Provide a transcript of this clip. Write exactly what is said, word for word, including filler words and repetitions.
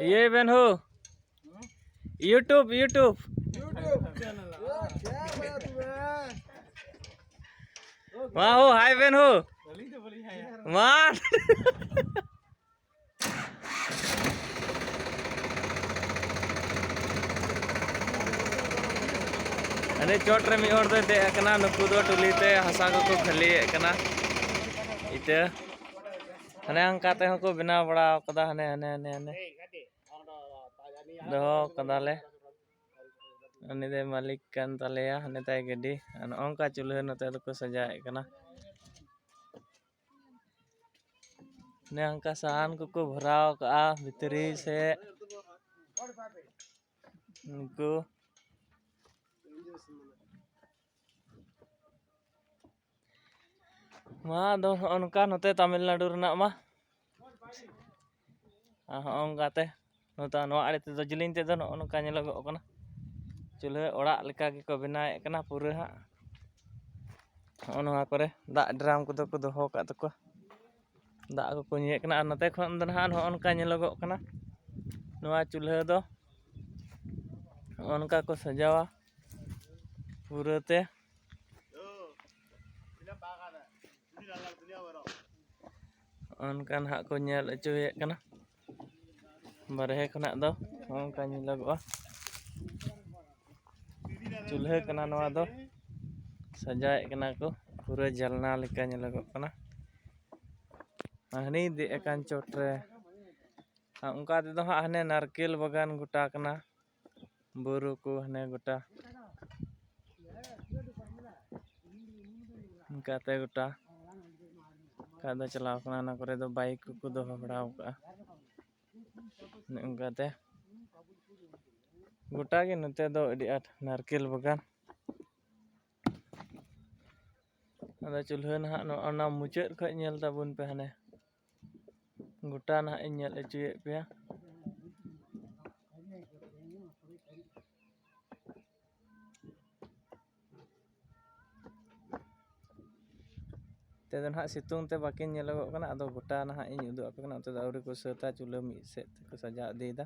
ये बहन हो, YouTube, YouTube। वाह हो, हाय बहन हो। वाह। ᱟᱹᱰᱤ ᱪᱚᱴ ᱨᱮ ᱢᱤᱫ ᱦᱚᱲ ᱫᱚᱭ ᱫᱮᱡ ᱟᱠᱟᱱᱟ᱾ ᱱᱩᱠᱩ ᱫᱚ ᱴᱩᱞᱤ ᱛᱮ ᱦᱟᱥᱟ ᱠᱚᱠᱚ ᱠᱷᱟᱹᱞᱤᱭᱮᱫ ᱠᱟᱱᱟ᱾ ᱤᱛᱟᱹ ᱦᱟᱱᱮ ᱚᱱᱠᱟ ᱛᱮᱦᱚᱸ ᱠᱚ ᱵᱮᱱᱟᱣ ᱵᱟᱲᱟ ᱟᱠᱟᱫᱟ᱾ ᱦᱟᱱᱮ ᱦᱟᱱᱮ ᱦᱟᱱᱮ ᱦᱟᱱᱮ ᱫᱚᱦᱚ ᱠᱟᱫᱟᱞᱮ᱾ ᱩᱱᱤ ᱫᱚᱭ ᱢᱟᱹᱞᱤᱠ ᱠᱟᱱ ᱛᱟᱞᱮᱭᱟ᱾ ᱦᱟᱱᱮ ᱛᱟᱭ ᱜᱟᱹᱰᱤ᱾ ᱟᱨ ᱱᱚᱜᱼᱚ ᱱᱚᱝᱠᱟ ᱪᱩᱞᱦᱟᱹ ᱱᱚᱛᱮ ᱫᱚᱠᱚ ᱥᱟᱡᱟᱣᱮᱫ ᱠᱟᱱᱟ᱾ ᱚᱱᱮ ᱚᱱᱠᱟ ᱥᱟᱦᱟᱱ ᱠᱚᱠᱚ ᱵᱷᱚᱨᱟᱣ ᱠᱟᱜᱼᱟ ᱵᱷᱤᱛᱨᱤ ᱥᱮᱫ᱾ ᱩᱱᱠᱩ ᱢᱟ ᱟᱫᱚ ᱱᱚᱜᱼᱚ ᱱᱚᱝᱠᱟ ᱱᱚᱛᱮ ᱛᱟᱢᱤᱞᱱᱟᱲᱩ ᱨᱮᱱᱟᱜ ᱢᱟ᱾ ᱟᱨ ᱦᱚᱸᱜᱼᱚ ᱱᱚᱝᱠᱟᱛᱮ ᱱᱚᱛᱮ ᱱᱚᱣᱟ ᱟᱲᱮ ᱛᱮᱫᱚ ᱡᱮᱞᱮᱧ ᱛᱮᱫᱚ ᱱᱚᱜᱼᱚ ᱱᱚᱝᱠᱟ ᱧᱮᱞᱚᱜᱚᱜ ᱠᱟᱱᱟ᱾ ᱪᱩᱞᱦᱟᱹ ᱚᱲᱟᱜ ᱞᱮᱠᱟ ᱜᱮᱠᱚ ᱵᱮᱱᱟᱣᱮᱫ ᱠᱟᱱᱟ ᱯᱩᱨᱟᱹ ᱦᱟᱸᱜ᱾ ᱱᱚᱜᱼᱚ ᱱᱚᱣᱟ ᱠᱚᱨᱮ ᱫᱟᱜ ᱰᱨᱟᱢ ᱠᱚᱫᱚ ᱠᱚ ᱫᱚᱦᱚ ᱟᱠᱟᱫ ᱛᱟᱠᱚᱣᱟ᱾ ᱫᱟᱜ ᱠᱚᱠᱚ ᱧᱩᱭᱮᱫ ᱠᱟᱱᱟ᱾ ᱟᱨ ᱱᱚᱛᱮ ᱠᱷᱚᱱ ᱫᱚ ᱱᱟᱦᱟᱜ ᱱᱚᱜᱼᱚ ᱱᱚᱝᱠᱟ ᱧᱮᱞᱚᱜᱚᱜ ᱠᱟᱱᱟ᱾ ᱱᱚᱣᱟ ᱪᱩᱞᱦᱟᱹ ᱫᱚ ᱱᱚᱜᱼᱚ ᱱᱚᱝᱠᱟ ᱠᱚ ᱥᱟᱡᱟᱣᱟ ᱯᱩᱨᱟᱹᱛᱮ᱾ ᱱᱚᱜᱼᱚ ᱱᱚᱝᱠᱟ ᱱᱟᱦᱟᱜ ᱠᱚ ᱧᱮᱞ ᱦᱚᱪᱚᱭᱮᱫ ᱠᱟᱱᱟ᱾ ᱵᱟᱨᱦᱮ ᱠᱷᱚᱱᱟᱜ ᱫᱚ ᱱᱚᱜᱼᱚ ᱱᱚᱝᱠᱟ ᱧᱮᱞᱚᱜᱚᱜᱼᱟ᱾ ᱪᱩᱞᱦᱟᱹ ᱠᱟᱱᱟ ᱱᱚᱣᱟ ᱫᱚ᱾ ᱥᱟᱡᱟᱣᱮᱫ ᱠᱟᱱᱟ ᱠᱚ, ᱯᱩᱨᱟᱹ ᱡᱟᱞᱱᱟ ᱞᱮᱠᱟ ᱧᱮᱞᱚᱜᱚᱜ ᱠᱟᱱᱟ᱾ ᱦᱟᱹᱱᱤ ᱫᱮᱡ ᱟᱠᱟᱱ ᱪᱚᱴ ᱨᱮ᱾ ᱟᱨ ᱚᱱᱠᱟ ᱛᱮᱫᱚ ᱦᱟᱸᱜ ᱦᱟᱱᱮ ᱱᱟᱨᱠᱮᱞ ᱵᱟᱜᱟᱱ ᱜᱚᱴᱟ ᱠᱟᱱᱟ, ᱵᱩᱨᱩ ᱠᱚ ᱦᱟᱱᱮ ᱜᱚᱴᱟ᱾ ᱚᱱᱠᱟᱛᱮ ᱜᱚᱴᱟ ᱚᱱᱠᱟ ᱫᱚ ᱪᱟᱞᱟᱣ ᱠᱟᱱᱟ᱾ ᱚᱱᱟ ᱠᱚᱨᱮ ᱫᱚ ᱵᱟᱭᱤᱠ ᱠᱚᱠᱚ ᱫᱚᱦᱚ ᱵᱟᱲᱟ ᱟᱠᱟᱫᱼᱟ᱾ ᱚᱱᱮ ᱚᱱᱠᱟᱛᱮ ᱜᱚᱴᱟ ᱜᱮ ᱱᱚᱛᱮ ᱫᱚ ᱟᱹᱰᱤ ᱟᱸᱴ ᱱᱟᱨᱠᱮᱞ ᱵᱟᱜᱟᱱ᱾ ᱟᱫᱚ ᱪᱩᱞᱦᱟᱹ ᱱᱟᱦᱟᱜ ᱱᱚᱜᱼᱚ ᱱᱟ ᱢᱩᱪᱟᱹᱫ ᱠᱷᱚᱡ ᱧᱮᱞ ᱛᱟᱵᱚᱱ ᱯᱮ ᱦᱟᱱᱮ᱾ ᱜᱚᱴᱟ ᱱᱟᱦᱟᱜ ᱤᱧ ᱧᱮᱞ ᱦᱚᱪᱚᱭᱮᱫ ᱯᱮᱭᱟ᱾ ᱱᱚᱛᱮ ᱫᱚ ᱱᱟᱦᱟᱜ ᱥᱤᱛᱩᱝ ᱛᱮ ᱵᱟᱹᱠᱤᱱ ᱧᱮᱞᱚᱜᱚᱜ ᱠᱟᱱᱟ᱾ ᱟᱫᱚ ᱜᱚᱴᱟ ᱱᱟᱦᱟᱜ ᱤᱧ ᱩᱫᱩᱜ ᱟᱯᱮ ᱠᱟᱱᱟ᱾ ᱱᱚᱛᱮ ᱫᱚ ᱟᱹᱣᱨᱤ ᱠᱚ ᱥᱟᱹᱛᱟ, ᱪᱩᱞᱦᱟᱹ ᱢᱤᱫ ᱥᱮᱫ ᱛᱮᱠᱚ ᱥᱟᱡᱟᱣ ᱤᱫᱤᱭᱮᱫᱟ᱾